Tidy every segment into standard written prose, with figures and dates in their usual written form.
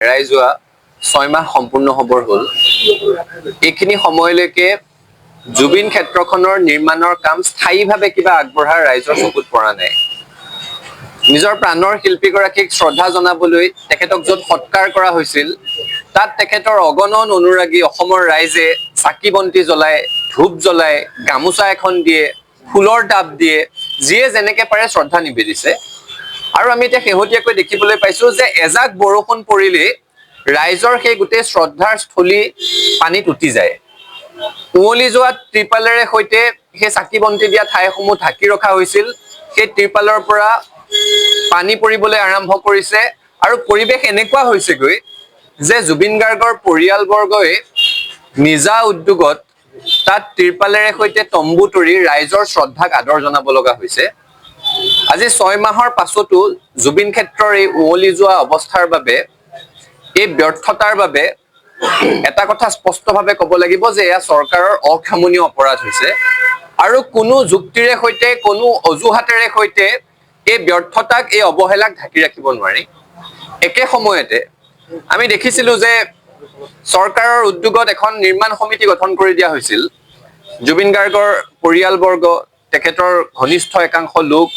হেৰাই যোৱা 6 মাহ সম্পূৰ্ণ হ'বৰ হ'ল। এইখিনি সময়লৈকে জুবিন ক্ষেত্ৰখনৰ নিৰ্মাণৰ কাম স্থায়ীভাৱে কিবা আগবঢ়া ৰাইজৰ চকুত পৰা নাই। নিজৰ প্ৰাণৰ শিল্পীগৰাকীক শ্ৰদ্ধা জনাবলৈ তেখেতক য'ত সৎকাৰ কৰা হৈছিল, তাত তেখেতৰ অগণন অনুৰাগী অসমৰ ৰাইজে চাকি বন্তি জ্বলাই, ধূপ জ্বলাই, গামোচা এখন দিয়ে, ফুলৰ টাব দিয়ে, যিয়ে যেনেকে পাৰে শ্ৰদ্ধা নিবেদিছে। আৰু আমি এতিয়া শেহতীয়াকৈ দেখিবলৈ পাইছো যে এজাক বৰষুণ পৰিলেই ৰাইজৰ সেই গোটেই শ্ৰদ্ধাৰ স্থলী পানীত উটি যায়। উৱলি যোৱা ত্ৰিপালেৰে সৈতে সেই চাকি বন্তি দিয়া ঠাইসমূহ ঢাকি ৰখা হৈছিল। সেই ত্ৰিপালৰ পৰা পানী পৰিবলৈ আৰম্ভ কৰিছে আৰু পৰিৱেশ এনেকুৱা হৈছেগৈ যে জুবিন গাৰ্গৰ পৰিয়ালবৰ্গই নিজা উদ্যোগত তাত ত্ৰিপালেৰে সৈতে তম্বু তৰি ৰাইজৰ শ্ৰদ্ধাক আদৰ জনাব লগা হৈছে। আজি 6 মাহৰ পাছতো জুবিন ক্ষেত্ৰৰ এই উৱলি যোৱা অৱস্থাৰ বাবে, এই ব্যৰ্থতাৰ বাবে এটা কথা স্পষ্টভাৱে ক'ব লাগিব যে এয়া চৰকাৰৰ অক্ষমনীয় অপৰাধ হৈছে আৰু কোনো যুক্তিৰে সৈতে, কোনো অজুহাতেৰে সৈতে এই ব্যৰ্থতাক, এই অৱহেলাক ঢাকি ৰাখিব নোৱাৰি। একে সময়তে আমি দেখিছিলো যে চৰকাৰৰ উদ্যোগত এখন নিৰ্মাণ সমিতি গঠন কৰি দিয়া হৈছিল। জুবিন গাৰ্গৰ পৰিয়ালবৰ্গ, তেখেতৰ ঘনিষ্ঠ একাংশ লোক,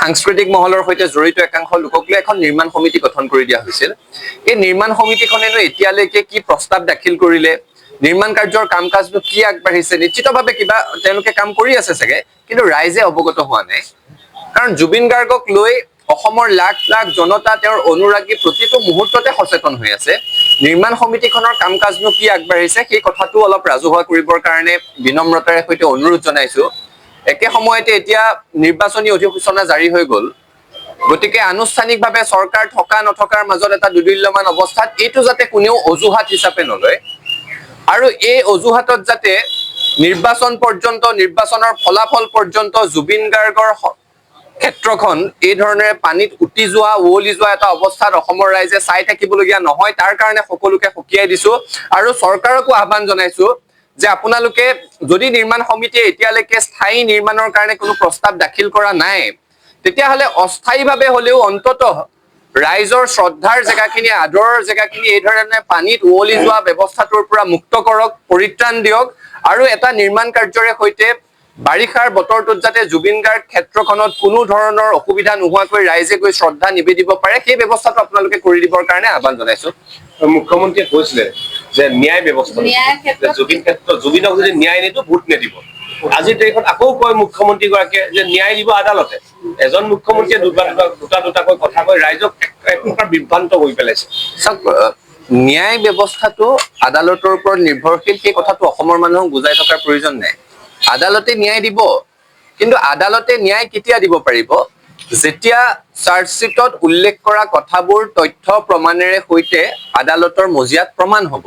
সাংস্কৃতিক মহলৰ সৈতে জড়িত একাংশ লোকক লৈ এখন নিৰ্মাণ সমিতি গঠন কৰি দিয়া হৈছিল। এই নিৰ্মাণ সমিতিখনেনো এতিয়ালৈকে কি প্ৰস্তাৱ দাখিল কৰিলে, নিৰ্মাণ কাৰ্যৰ কাম কাজনো কি আগবাঢ়িছে? নিশ্চিতভাৱে কিবা তেওঁলোকে কাম কৰি আছে চাগে, কিন্তু ৰাইজে অৱগত হোৱা নাই। কাৰণ জুবিন গাৰ্গক লৈ অসমৰ লাখ লাখ জনতা, তেওঁৰ অনুৰাগী প্ৰতিটো মুহূৰ্ততে সচেতন হৈ আছে। নিৰ্মাণ সমিতিখনৰ কাম কাজনো কি আগবাঢ়িছে, সেই কথাটো অলপ ৰাজহুৱা কৰিবৰ কাৰণে বিনম্ৰতাৰে সৈতে অনুৰোধ জনাইছো। একে সময়তে এতিয়া নিৰ্বাচনী অধিসূচনা জাৰি হৈ গ'ল। গতিকে আনুষ্ঠানিকভাৱে চৰকাৰ থকা নথকাৰ মাজত এটা দুদুল্যমান অৱস্থাত এইটো যাতে কোনেও অজুহাত হিচাপে নলয় আৰু এই অজুহাতত যাতে নিৰ্বাচন পৰ্যন্ত, নিৰ্বাচনৰ ফলাফল পৰ্যন্ত জুবিন গাৰ্গৰ ক্ষেত্ৰখন এই ধৰণেৰে পানীত উটি যোৱা, উৱলি যোৱা এটা অৱস্থাত অসমৰ ৰাইজে চাই থাকিবলগীয়া নহয়, তাৰ কাৰণে সকলোকে সকীয়াই দিছো আৰু চৰকাৰকো আহ্বান জনাইছো যে আপোনালোকে যদি নিৰ্মাণ সমিতিয়ে এতিয়ালৈকে স্থায়ী নিৰ্মাণৰ কাৰণে কোনো প্ৰস্তাৱ দাখিল কৰা নাই, তেতিয়াহ'লে অস্থায়ীভাৱে হলেও অন্ততঃ ৰাইজৰ শ্ৰদ্ধাৰ জেগাখিনি, আদৰৰ জেগাখিনি এই ধৰণে পানীত উৱলি যোৱা ব্যৱস্থাটোৰ পৰা মুক্ত কৰক, পৰিত্ৰাণ দিয়ক আৰু এটা নিৰ্মাণ কাৰ্যৰে সৈতে বাৰিষাৰ বতৰটোত যাতে জুবিন গাৰ্গ ক্ষেত্ৰখনত কোনো ধৰণৰ অসুবিধা নোহোৱাকৈ ৰাইজে গৈ শ্ৰদ্ধা নিবেদিব পাৰে, সেই ব্যৱস্থাটো আপোনালোকে কৰি দিবৰ কাৰণে আহ্বান জনাইছো। মুখ্যমন্ত্ৰীয়ে কৈছিলে যে ন্যায় ব্যৱস্থা ন্যায় ক্ষেত্ৰত জুবিন ক্ষেত্ৰত জুবিনক যদি ন্যায় নিদিওঁ, ভোট নিদিব। আজিৰ তাৰিখত আকৌ কয় মুখ্যমন্ত্ৰীগৰাকীয়ে যে ন্যায় দিব আদালতে। এজন মুখ্যমন্ত্ৰীয়ে দুটা দুটা দুটাকৈ কথা কৈ ৰাইজক এক প্ৰকাৰ বিভ্ৰান্ত কৰি পেলাইছে। চাওক, ন্যায় ব্যৱস্থাটো আদালতৰ ওপৰত নিৰ্ভৰশীল, সেই কথাটো অসমৰ মানুহক বুজাই থকাৰ প্ৰয়োজন নাই। আদালতে ন্যায় দিব, কিন্তু আদালতে ন্যায় কেতিয়া দিব পাৰিব? যেতিয়া চাৰ্জশ্বীটত উল্লেখ কৰা কথাবোৰ তথ্য প্ৰমাণেৰে সৈতে আদালতৰ মজিয়াত প্ৰমাণ হ'ব।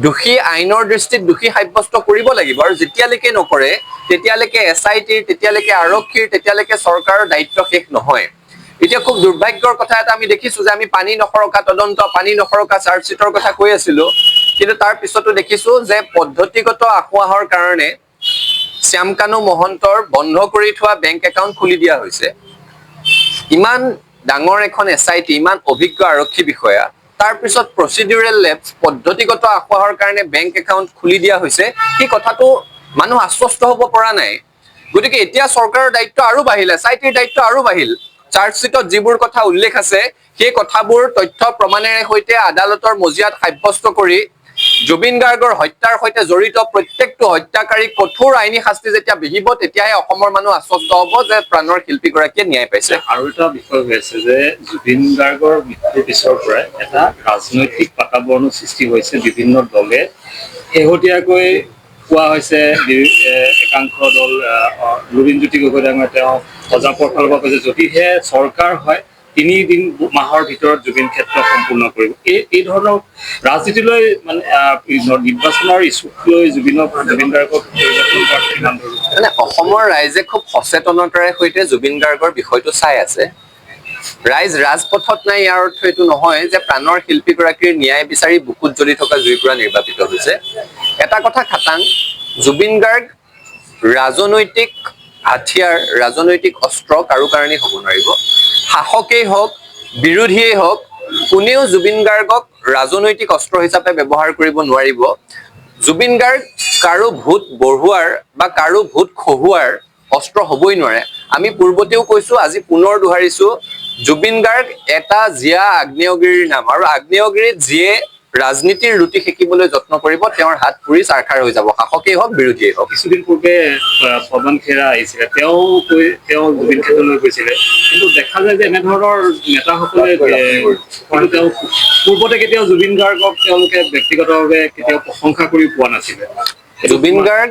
দোষী আইনৰ দৃষ্টিত দোষী সাব্যস্ত কৰিব লাগিব আৰু যেতিয়ালৈকে নকৰে, তেতিয়ালৈকে এছআইটিৰ, তেতিয়ালৈকে আৰক্ষীৰ, তেতিয়ালৈকে চৰকাৰৰ দায়িত্ব শেষ নহয়। এতিয়া খুব দুৰ্ভাগ্যৰ কথা এটা আমি দেখিছো যে আমি পানী নসৰকা তদন্ত, পানী নসৰকা চাৰ্জশ্বীটৰ কথা কৈ আছিলো, কিন্তু তাৰ পিছতো দেখিছো যে পদ্ধতিগত আসোঁৱাহৰ কাৰণে শ্যামকানু মহন্তৰ বন্ধ কৰি থোৱা বেংক একাউণ্ট খুলি দিয়া হৈছে। ইমান ডাঙৰ এখন এছআইটি, ইমান অভিজ্ঞ আৰক্ষী বিষয়া, তাৰপিছত প্ৰচিডিউৰেল লেপছ, পদ্ধতিগত আসোঁৱাহৰ কাৰণে বেংক একাউণ্ট খুলি দিয়া হৈছে, সেই কথাটো মানুহ আশ্বস্ত হ'ব পৰা নাই। গতিকে এতিয়া চৰকাৰৰ দায়িত্ব আৰু বাঢ়িল, এছআইটিৰ দায়িত্ব আৰু বাঢ়িল। চাৰ্জশ্বীটত যিবোৰ কথা উল্লেখ আছে, সেই কথাবোৰ তথ্য প্ৰমাণেৰে সৈতে আদালতৰ মজিয়াত সাব্যস্ত কৰি জুবিন গাৰ্গৰ হত্যাৰ সৈতে জড়িত প্ৰত্যেকটো হত্যাকাৰীক কঠোৰ আইনী শাস্তি যেতিয়া বিহিব, তেতিয়াহে অসমৰ মানুহ আশ্বস্ত হ'ব যে প্ৰাণৰ শিল্পীগৰাকীয়ে ন্যায় পাইছে। আৰু এটা বিষয় হৈ আছে যে জুবিন গাৰ্গৰ মৃত্যুৰ পিছৰ পৰাই এটা ৰাজনৈতিক বাতাবৰণৰ সৃষ্টি হৈছে। বিভিন্ন দলে শেহতীয়াকৈ কোৱা হৈছে, একাংশ দল, লুৰিণজ্যোতি গগৈ ডাঙৰীয়া, তেওঁ অজাপৰ ফালৰ পৰা কৈছে, যদিহে চৰকাৰ হয়, 3 মাহৰ ভিতৰত জুবিন ক্ষেত্ৰ সম্পূৰ্ণ কৰিব। এই ধৰণৰ ৰাজনীতিলৈ মানে নিৰ্বাচনৰ ইছ্যুক লৈ জুবিন গাৰ্গক পৰিৱৰ্তন কৰাটো কিমান দূৰ? মানে অসমৰ ৰাইজে খুব সচেতনতাৰে সৈতে জুবিন গাৰ্গৰ বিষয়টো চাই আছে। ৰাইজ ৰাজপথত নাই, ইয়াৰ অৰ্থ এইটো নহয় যে প্ৰাণৰ শিল্পীগৰাকীৰ ন্যায় বিচাৰি বুকুত জ্বলি থকা জুইকুৰা নিৰ্বাপিত হৈছে। এটা কথা খাটাং, জুবিন গাৰ্গ ৰাজনৈতিক হাথিয়াৰ, ৰাজনৈতিক অস্ত্ৰ কাৰো কাৰণেই হ'ব নোৱাৰিব। শাসকেই হওক, বিৰোধীয়েই হওক। কোনেও জুবিন গাৰ্গক ৰাজনৈতিক অস্ত্ৰ হিচাপে ব্যৱহাৰ কৰিব নোৱাৰিব। জুবিন গাৰ্গ কাৰো ভোট বঢ়োৱাৰ বা কাৰো ভোট খহোৱাৰ অস্ত্ৰ হ'বই নোৱাৰে। আমি পূৰ্বতেও কৈছো, আজি পুনৰ দোহাৰিছো, জুবিন গাৰ্গ এটা জীয়া আগ্নেয়গিৰিৰ নাম আৰু আগ্নেয়গিৰিত যিয়ে ৰাজনীতিৰ ৰুটি সেকিবলৈ যত্ন কৰিব, তেওঁৰ হাত পুৰি চাৰখাৰ হৈ যাব, শাসকেই হওক, বিৰোধীয়েই হওক। কিছুদিন পূৰ্বে পৱন খেৰা আহিছিলে, তেওঁ কৈ তেওঁ জুবিন ক্ষেত্ৰলৈ গৈছিলে। কিন্তু দেখা যায় যে এনেধৰণৰ নেতাসকলে কিন্তু তেওঁ পূৰ্বতে কেতিয়াও জুবিন গাৰ্গক তেওঁলোকে ব্যক্তিগতভাৱে কেতিয়াও প্ৰশংসা কৰি পোৱা নাছিলে। জুবিন গাৰ্গ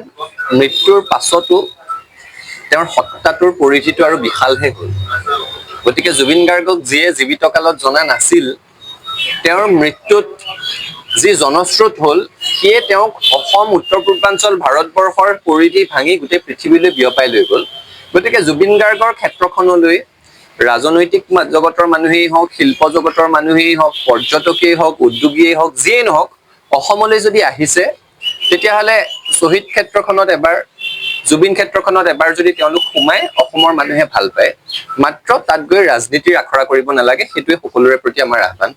মৃত্যুৰ পাছতো তেওঁৰ সত্তাটোৰ পৰিধিটো আৰু বিশালহে হ'ল। গতিকে জুবিন গাৰ্গক যিয়ে জীৱিত কালত জনা নাছিল, তেওঁৰ মৃত্যুত যি জনস্ৰোত হ'ল, সিয়ে তেওঁক অসম, উত্তৰ পূৰ্বাঞ্চল, ভাৰতবৰ্ষৰ পৰিধি ভাঙি গোটেই পৃথিৱীলৈ বিয়পাই লৈ গ'ল। গতিকে জুবিন গাৰ্গৰ ক্ষেত্ৰখনলৈ ৰাজনৈতিক জগতৰ মানুহেই হওক, শিল্প জগতৰ মানুহেই হওক, পৰ্যটকেই হওক, উদ্যোগীয়েই হওক, যিয়েই নহওক, অসমলৈ যদি আহিছে, তেতিয়াহ'লে শ্বহীদ ক্ষেত্ৰখনত এবাৰ, জুবিন ক্ষেত্ৰখনত এবাৰ যদি তেওঁলোক সোমাই, অসমৰ মানুহে ভাল পায়। মাত্ৰ তাত গৈ ৰাজনীতিৰ আখৰা কৰিব নালাগে, সেইটোৱে সকলোৰে প্ৰতি আমাৰ আহ্বান।